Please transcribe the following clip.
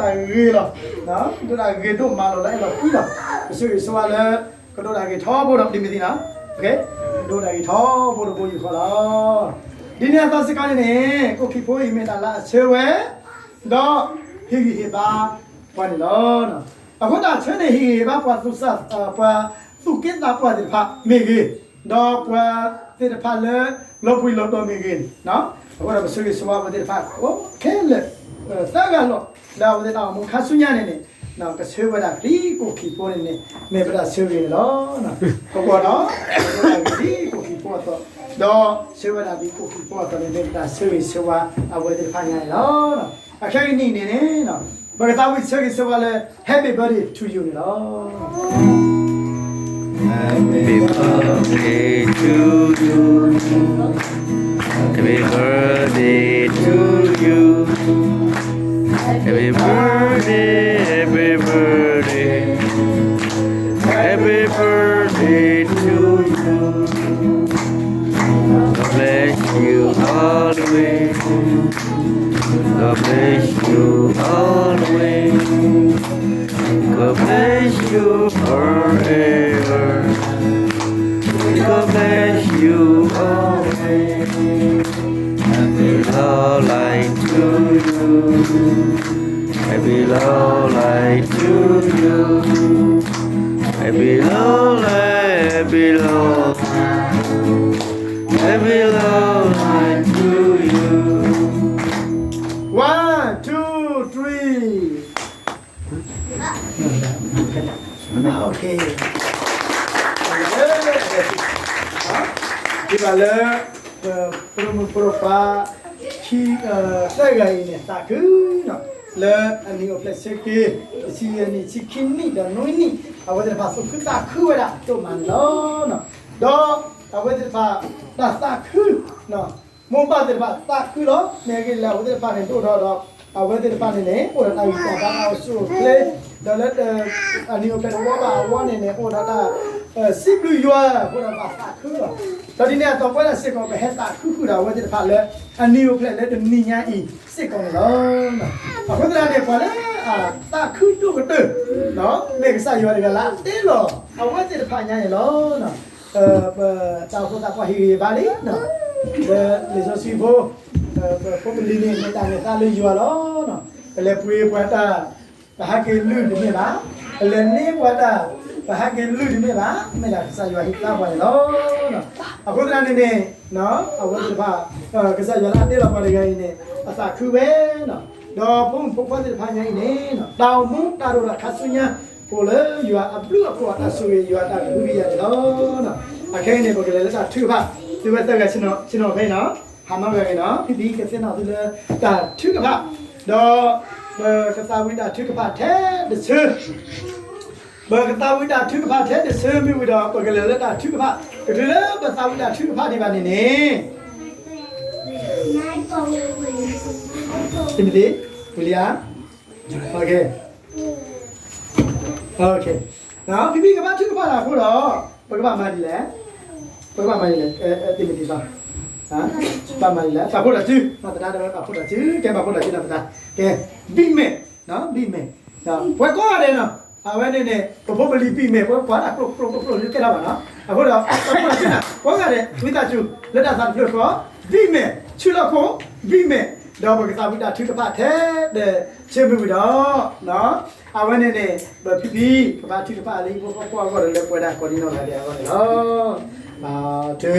ဂ့ၤလီၤ, ဒိၣ်ဒၣ်ဂ့ၤဒိၣ်မးလီၤ လၢအဲၣ်လီၤကွံလီၤ. ပဆၢဂ့ၤဆၢဝါလၢ ကဒိၣ်ဒၣ်ဂ့ၤထီဘိဒီး ဒ်မ့ၢ်သ့ၣ်နီၤ, ကဒိၣ်ဒၣ်ဂ့ၤထီဘိတဘိယူၢ်ဃီလီၤ. ဒ်န့ၣ်အသိးစ့ၢ်ကီးန့ၣ်န့ၣ် ကိၣ်ခီၣ်ဖိအံၤမ့ၢ်တၢ်လၢအဆၢဝဲ ဒီးဟ့ၣ်ဂံၢ်ဟ့ၣ်ဘါပှၤန့ၣ်လီၤ. အဃိသတးဆၢန့ၣ် ဟ့ၣ်ဂံၢ်ဟ့ၣ်ဘါပှၤသူၣ်စၢ် ပှၤသူၣ်က့သးပှၢ်သ့ၣ်တဖၣ်မ့ၢ်ဂ့ၤ, ဒီးပှၤသ့ၣ်တဖၣ်လၢ လီၤပှံာ်လီၤတီၤမ့ၢ်ဂ့ၤ, အဃိဒီးပဆၢဂ့ၤဆၢဝါပှၤသ့ၣ်တဖၣ် ခဲလၢာ် သၢဂၤလီၤ လၢအဝဲသ့ၣ်တၢ်အိၣ်မူခါဆူညါန့ၣ်န့ၣ် ကဆၢဝဲဒၣ်ဒ်ကိၣ်ခီၣ်ဖိန့ၣ်န့ၣ် မ့ၢ်ပတၢ်ဆၢဂ့ၤန့ၣ်လီၤ. ပကွၢ်ဒီး ဆၢဝဲဒၣ်ဒ်ကိၣ်ခီၣ်ဖိအသိး, ဒီးဆၢဝဲဒၣ်ဒ်ကိၣ်ခီၣ်ဖိအသိးန့ၣ် မ့ၢ်ပတၢ်ဆၢဂ့ၤဆၢဝါအဝဲသ့ၣ်တဖၣ်ညါန့ၣ်လီၤ. အခဲအံၤန့ၣ်န့ၣ် ပကသးဝံၣ်ဆၢဂ့ၤဆၢဝါလၢ Happy birthday to you န့ၣ်လီၤ. Happy birthday to you. Happy birthday to you. Happy birthday, happy birthday. Happy birthday to you. God bless you always. God bless you always. God bless you forever. God bless you always. Happy long life to you. Happy long life to you. Happy long life, happy long life. Happy long life to you. One, two, three. Okay. ဒ်ဘၣ်လၢ ပရိမုၣ်ပရိပၢ် ခံ သၢဂၤအံၤန့ၣ် သးခုနီၤ လၢအနံၣ်အိၣ်ဖျဲၣ်ဆၢက့ၤ တဆံယဲၢ်နံၣ် ဆံခံနံၣ်ဒီးနွံနံၣ် အဝဲသ့ၣ်တဖၣ်သူၣ်ခုသးခုဝဲဒၣ်ဒိၣ်မးန့ၣ်လီၤ. ဒီးအဝဲသ့ၣ်တဖၣ် တၢ်သးခု မိၢ်ပၢ်သ့ၣ်တဖၣ်သးခုလီၤ. မ့ၢ်အဂ့ၢ်လၢအဝဲသ့ၣ်တဖၣ်န့ၣ် ဒိၣ်ထီၣ်ဒီး အဝဲသ့ၣ်တဖၣ်န့ၣ်န့ၣ် အိၣ်ဒီးတၢ်ဂံၢ်တၢ်ဘါ တၢ်အိၣ်ဆူၣ်အိၣ်ချ့ ဒီးလၢ အနံၣ်အိၣ်ဖျဲၣ်တဝီဘၣ်အဝီန့ၣ်န့ၣ် အိၣ်ဒီးတၢ် စံးဘျုးယွၤအဃိဒီးဘၣ်သးခုလီၤ. ဒီးဒ်န့ၣ်အသိးပဝဲဒၣ်စ့ၢ်ကီး ပဟဲသးခုဃုာ်ဒီးအဝဲသ့ၣ်တဖၣ်လၢ အနံၣ်အိၣ်ဖျဲၣ်လၢတနံၤညါအံၤစ့ၢ်ကီးန့ၣ်လီၤ. အဃိသတးန့ၣ် ပှၤလၢအသးခုဒိၣ်ကတၢၢ် မ့ၢ်ကစၢ်ယွၤတဂၤလၢအတ့လီၤအဝဲသ့ၣ်တဖၣ်ညါန့ၣ်လီၤ. ပတၢ်အိၣ်ဖှိၣ်သးပှၢ်ဟ့ၣ်ဂံၢ်ဟ့ၣ်ဘါလံ လၢလံာ်စီဆှံဖိ ပဖိပလံၤန့ၣ် မ့ၢ်တၢ်န့ၢ်သါလၢယွၤလီၤ. ပလဲၤပှ့ၤပှၤတၢ် ပဟးက့ၤလုၢ်တမ့ၢ်ဘၣ်, ပလဲၤန့ၢ်ပှၤတၢ် ပဟးက့ၤလုၢ်တမ့ၢ်ဘၣ်, မ့ၢ်ဒၣ်ကစၢ်ယွၤဟ့ၣ်သါပှၤန့ၣ်လီၤ. အဃိသတးန့ၣ်န့ၣ် အဝဲသ့ၣ်တဖၣ် ကစၢ်ယွၤလၢအတ့လီၤပှၤတဂၤအံၤန့ၣ် အသးခုဝဲ ဒီးဖိမုၣ်ဖိခွါသ့ၣ်တဖၣ်ညါအံၤန့ၣ် တၢ်အိၣ်မူတၢ်ဒိၣ်ထီၣ်ခါဆူညါ အိၣ်လၢယွၤအဘျုးအဖှိၣ်အတၢ်ဆိၣ်ဂ့ၤ ယွၤတၢ်ကဟုကယာ်န့ၣ်လီၤ. အခဲအံၤန့ၣ် ပကလဲၤလၢတၢ်ထုကဖၣ် သုဝဲသၢဂၤဆ့ၣ်နီၤဖဲအံၤနီၤ ဟါမၢ်ဂၤဂ့ၤနီၤ ဖံဖံကသ့ၣ်နီၣ်သုလၢတၢ်ထုကဖၣ် ဒီး ပကသးဝံၣ်တၢ်ထုကဖၣ်ထဲတဆၢ ပကသးဝံၣ်တၢ်ထုကဖၣ်ထဲတဆၢမ့ၢ်ဝံၤဒီး ပကလဲၤလၢတၢ်ထုကဖၣ် ကတုၤလၢပသးဝံၣ်တၢ်ထုကဖၣ်ဒံးဘၣ်န့ၣ်န့ၣ် တမ့ၢ်သ့ ဝံလံဧါ ဖံဖံကဘၣ်ထုကဖၣ်တၢ်အဃိဒီး ပကဘၣ်မၤဒ်လဲၣ်, ပကဘၣ်မၤဒ်လဲၣ်, တမ့ၢ်သ့ဘၣ်, ဘၣ်မၤဒ်လဲၣ်, ပာ်ဖှိၣ်တၢ်စု, သဒါဒီးပာ်ဖှိၣ်တၢ်စု, ကဲပာ်ဖှိၣ်တၢ်စုနီၤသဒါ, ကဲ, ဘံၣ်မဲာ်, ဘံၣ်မဲာ်, ပှၤကိးဂၤဒဲးနီၤ, အဝဲန့ၣ်န့ၣ် ပဖိပလံၤဘံၣ်မဲာ် ပှၤကိးတၢ်ကျိကျိကျိကျိ လၢကဲထီၣ်ဘၣ်နီၤ, အဃိဒီး ပာ်ဖှိၣ်တၢ်စုနီၤ, ကိးဂၤဒဲး ဝံသးစူၤ လၢတၢ်သးတဖျၢၣ်ဃီ, ဘံၣ်မဲာ်, ဆူၣ်လီၢ်ခိၣ်, ဘံၣ်မဲာ်, ဒီးပကသးဝံၣ်တၢ်ထုကဖၣ်ထဲတဆၢမ့ၢ်ဝံၤဒီး အဝဲန့ၣ်န့ၣ် ပဖံဖံ ကဘၣ်ထုကဖၣ်လၢဟံၣ်ဖိဃီဖိအဂီၢ်ဒီးလၢပဝဲဒၣ်ကိးဒံနီၢ်ဂၤဒဲးအဂီၢ်န့ၣ်လီၤ. ဘၣ်ထု